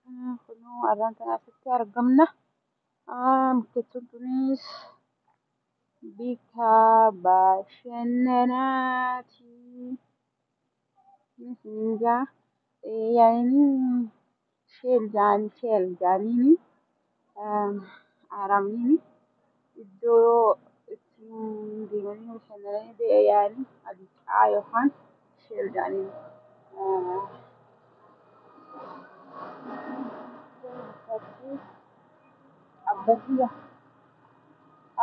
Kunoo arraan tana asitti argamna. Mukkeettuun tunis bika bashannanaati. Jaa yaa'inni sheel jaan sheel jaaniini haramniini iddoo itti deemanii bashannananii yaa'anii adiicaa yookaan sheel jaaniin.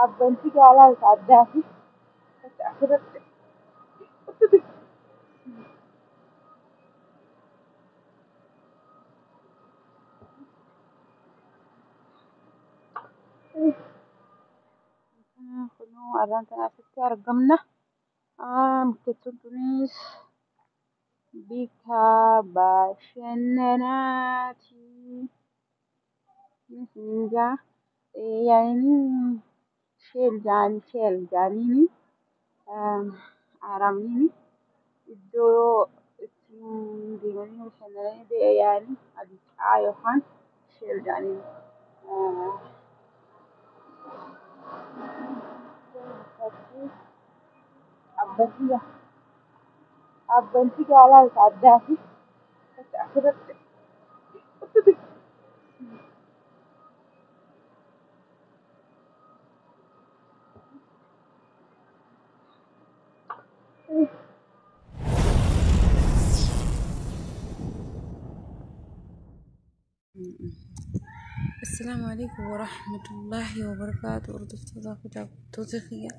Abbantii gaalaa isa addaati. Asirratti. Kunoo arraan tana asitti argamna. Mukkeettuun tunis bika bashannanaati. Jaa yaa'inni sheel jaan sheel jaaniini haramniini iddoo itti deemanii bashannananii yaa'anii adiicaa yookaan sheel jaaniin. Abbantii gaalaa isa addaati. Asirratti. Assalaamu alaikum warahmatullaahi wabarakaatu. Hordoftoota kutaa kiyya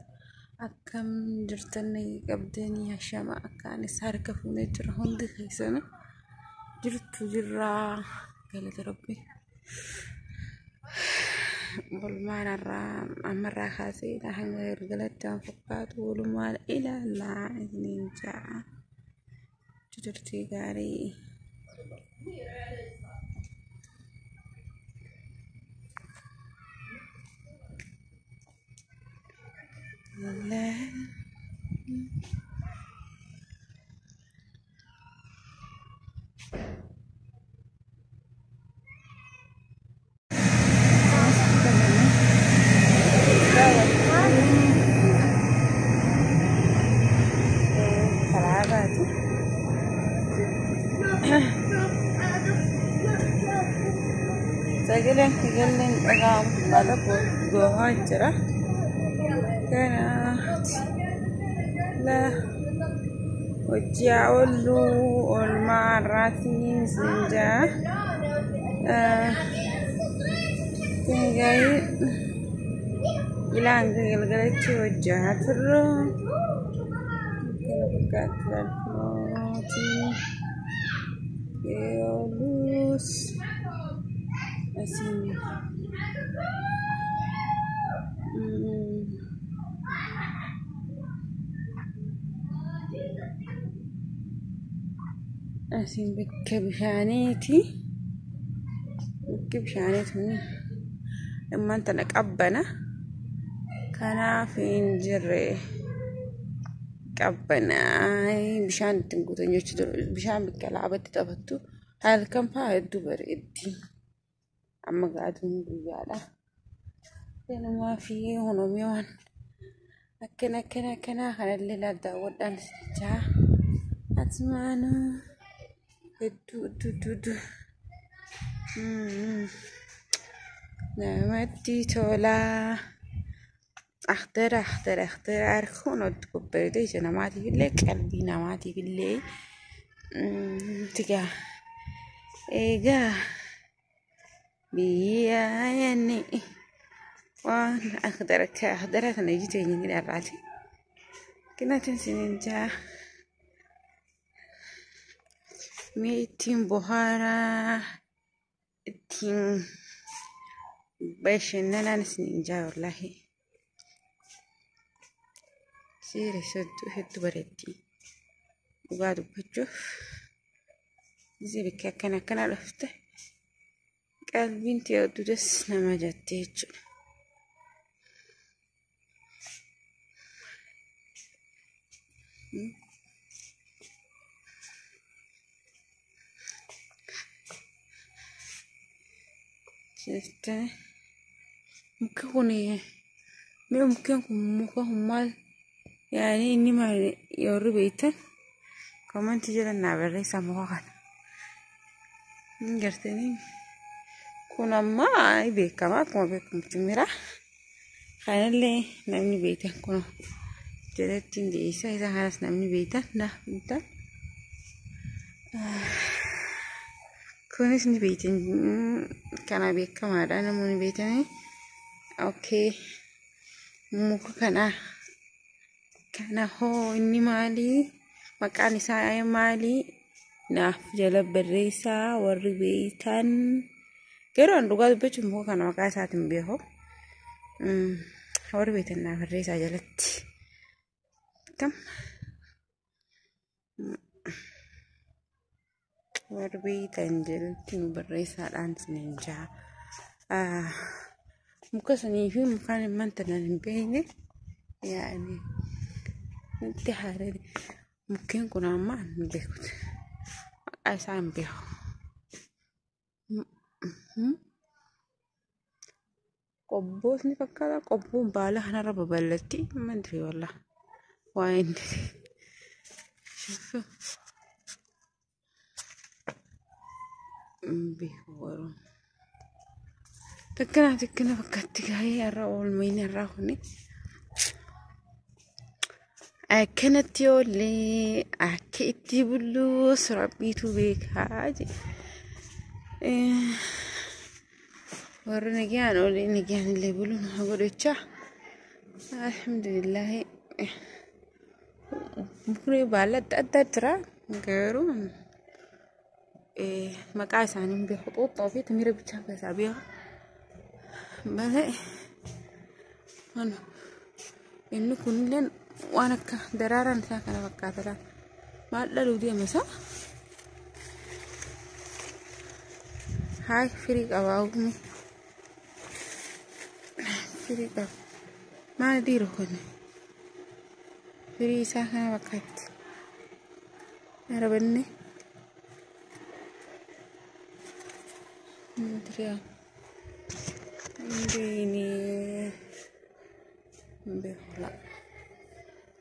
akkam jirtan qabdanii hashama akkaanis harka fuunee jira hundi keessan jirtu jirraa galata rabbi. Walumaan irraa ammarraa kaasee hanga galgalatti waan fakkaatu walumaan ilaalaa isiniin ja'a. Turtii gaarii. Kalaabaati. Sagaleen kigalleen dhaga'amu baala gohaa jira. Kanaati la hojii oollu oolmaa har'aatiin isin jaa. Kun gahee ilaa hanga galgalatti hojjaa turre. Kana fakkaatti laalkunooti. Oolus asiin. Asiin bakka bishaaniiti. Bakki bishaanii tun ammaan tana qabbana. Kanaaf hin jirre qabbana. Bishaan ittiin guutan jechuudha. Bishaan bakka laabatti taphattu halkan fa'aa hedduu bareeddi. Amma gaaduun guyyaadha. Kanumaa fi honomii waan akkana akkana akkanaa kanallee daawwadhaan jechaa. Asumaanuu hedduu hedduu hedduu hedduu namatti tolaa. Akhtara akhtara akhtara harkuun hojii bareedee ija namaatiif illee qalbii namaatiif illee tigaa. Egaa biyya yanni waan akhtara akka akhtara kana iji teenya ni dharraati. Kanaafin isiniin jaa mee ittiin bohaaraa ittiin bashannanaan isiniin jaa wallaahi. Seera hedduu hedduu bareeddi. Dhugaa dubbachuuf gisee bakka akkana akkana dhufte qalbiin tee hedduu das nama jette jechuudha. Muki kun mee mukkeen kun muka maal yaani inni maal yeroo beektan koomantii jala naa barreessaa muka kana. Hin gartanii kun ammaa beekama akkuma beekamu timira. Kanallee namni beektan kun jalatti hin dhiyeessa isa kanas namni beektan na beektan. Kunis ni beektan kana beekamaadha namoonni beektanii. Okay. Muka kana kana hoo inni maali? Maqaan isaa maali? Naaf jala barreessaa warri beektan. Garuu an dhugaa dubbachuuf muka kana maqaa isaatiin beeku. Warri beektan naaf barreessaa jalatti. Kam? Warri beektan jalatti nu barreessaadhaan isiniin jaa. Muka sanii fi mukaan wanta nan hin beekne yaani nutti haaree mukkeen kun amma hin beekuti. Maqaa isaa hin beeku. Qobboos ni fakkaata. Qobboon baala kanarra babal'atti. Mandiri wallah. Waa inni. Hin beeku garuu. Takkana takkana fakkaatti gaa'ee har'a oolmayni har'aa kuni. Akkanatti oollee akka itti bulluus rabbiitu beekaa jedhe. Warri nagaan oolee nagaan illee buluun haa godhachaa. Alhamdulillahi. Mukni baala adda addaa jira garuu maqaa isaanii hin beeku. Xuuxxoo fi timira bichaa keessaa beeku. Malee inni kunillee waan akka daraaraan isaa kana fakkaata laata. Maal dhaluu deema isaa? Haay firii qaba uummi. Firii qaba. Maal dhiira kun? Firii isaa kana fakkaatti. Arabanne. Ndiriyaa. Ndini. Beekula.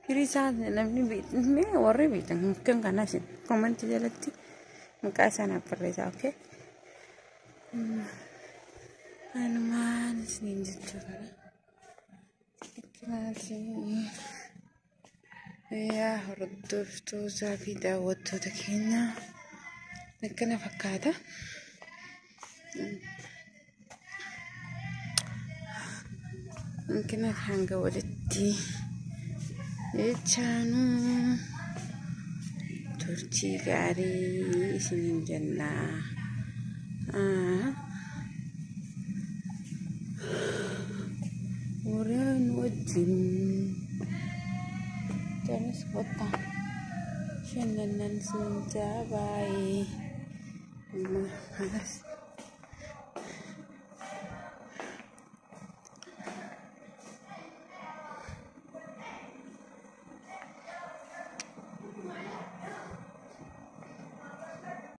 Firii isaa namni beekne warri beektan mukkeen kanas koomantii jalatti maqaa isaa naaf barreessaa okay? Anumaan isiniin jechuu kana. Yaa hordoftootaa fi daawwattoota keenya akkana fakkaata. Akkana hanga walitti jechaanuu turtii gaarii isiniin jenna. Warreen wajjin tanis kottaa shannanan siin jaa baay'ee. Amma kanas